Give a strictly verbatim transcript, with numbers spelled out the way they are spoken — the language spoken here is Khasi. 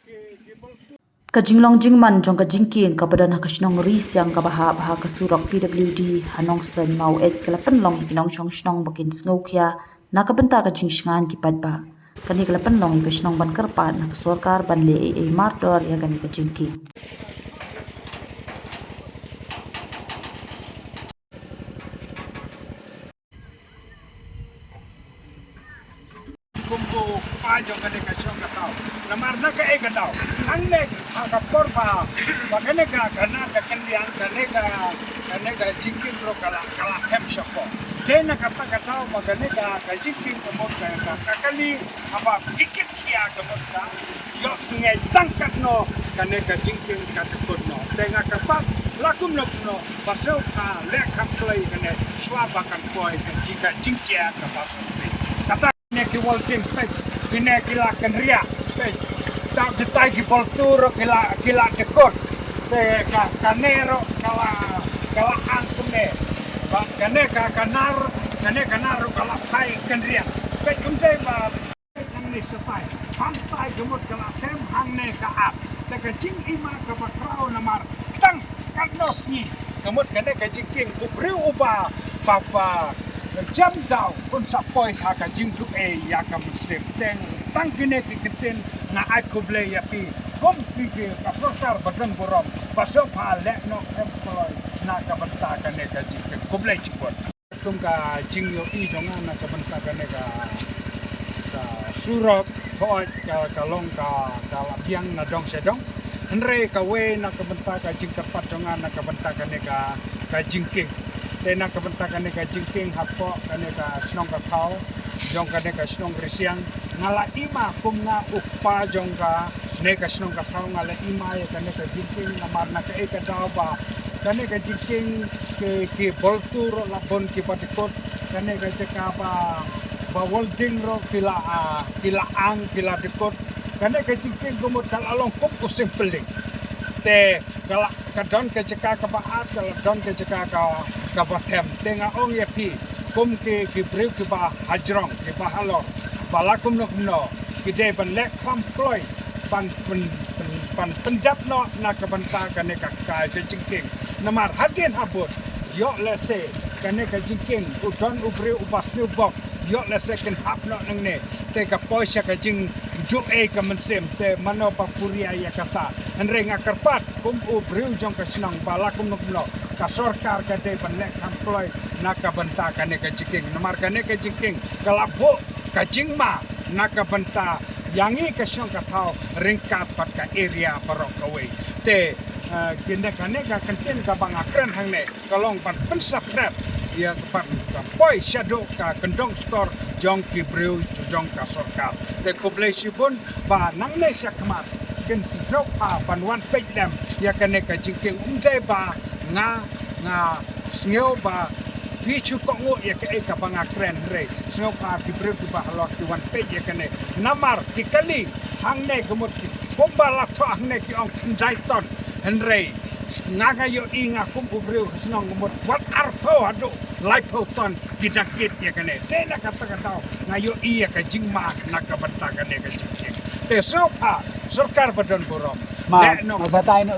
Ka jinglong jingman jong ka jingkieng kaba don ha ka shnong Risiang kaba hap ha ka surok P W D ha Nongstoiñ Maweit ka la pynlong ïa ki nongshong shnong ba kin sngewkhia na ka bynta ka jingshngaiñ ki paidbah. Kane ka la pynlong ïa ka shnong ban kyrpad na ka sorkar ban leh ei ei mardor ïa kane ka jingkieng. Kum u kpa jong kane ka shnong ka thaw. Namar na kaei ka daw, hangne ha ka por ba, ba kane ka, ka nar ka kyndiang, kane ka, kane ka jingkieng ruh ka la, ka la them shapoh. Te na kata ka daw ba kane ka, ka jingkieng ka mut ka, ka, ka kali, haba ki kit khia ka mut ka ïohsngew tang katno kane ka jingkieng ka dkut noh. Te nga kyrpad la kumno kumno ba sngewbha leh kham kloi kane shuwa ba kan poi ka jing, ka jingkieng kaba sngewbha. Kata kine ki wall jing, peit, kine ki la kynriah, peit. Tang kitai ki bol tur ki la, ki la dkut. Te ka, kane ruh ka la, ka la ang kumne. Ba kane ka, ka nar, kane ka nar ruh ka la phai kynriah. Peit kumte ba hangne shatai, hangtai ka mut ka la them, hangne ka ap. Te ka jingima kaba khraw namar tang katno sngi ka mut kane ka jingkieng, u briew uba, ba, ba jem daw un sa poi ha ka jingduh ei ïa ka mynsiem. Te tang kine ki ktien nga ai khublei ïa phi kum ki, ki ka sorkar ba don burom ba sngewbha leh noh kham kloi na ka bynta kane ka jingkieng. Khublei shibun. Kum ka jingïohi jong nga na ka bynta kane ka, ka surok, hooid ka, ka long ka, ka la biang na dong sha dong. Hynrei kawei na ka bynta ka jingkyrpad jong nga na ka bynta kane ka, ka jingkieng. Te na ka bynta kane ka jingkieng hapoh kane ka shnong ka thaw jong kane ka shnong Risiang, nga la ima kum nga u kpa jong kane ka shnong ka thaw, nga la ima ïa kane ka jingkieng namar na kaei ka daw ba kane ka jingkieng ki, ki bol tur ruh la bun kiba dkut, kane ka jaka ba, ba wall jing ruh ki la, ah, ki la ang, ki la dkut. Kane ka jingkieng ka mut ka la long kum u seng pyllieng. Te ka la, ka don ka jaka kaba ap, ka la don ka jaka ka, kaba them. Te nga ong ïa phi kum ki, ki briew kiba hajrong, kiba halor, ba la kumno kumno ki dei ban leh kham kloi ban pyn, pyn, ban pyndap noh na ka bynta kane ka, ka, ka jingkieng. Namar hadien habud, ïoh lehse kane ka jingkieng u don u briew uba sniew bok, ïoh lehse kin hap noh nangne, te ka poi sha ka jingduh ei ka mynsiem, te mano ba puriah ïa kata. Hynrei nga kyrpad kum u briew jong ka shnong ba la kumno kumno ka sorkar ka dei ban leh kham kloi na ka bynta kane ka jingkieng. Namar kane ka jingkieng ka la buh ka jingma na ka bynta ïa ngi ka shnong ka thaw ryngkat bad ka area baroh kawei. Te, eh, kine, kane ka kyntien kaba nga kren hangne ka long ban pynsaphriang ïa ka ban ka poi shaduh ka kyndong shkor jong ki briew jong ka sorkar. Te khublei shibun ba nangne shakhmat kin sngewbha ban wan peit lem ïa kane ka jingkieng. Ym dei ba nga, nga sngew ba phi shu kohnguh ïa kaei kaba nga kren, hynrei sngewbha ki briew kiba halor ki wan peit ïa kane. Namar ki kali hangne ka mut ki kumba la thoh hangne ki ong khyndai ton, hynrei nga, nga ïohi nga kum u briew ha shnong ka mut wat arphew haduh laiphew ton ki dang kit ïa kane. Te na kata ka daw nga ïohi ïa ka jingma na ka bynta kane ka jingkieng. Te sngewbha sorkar ba don burom, ma, leh noh, ma batai noh.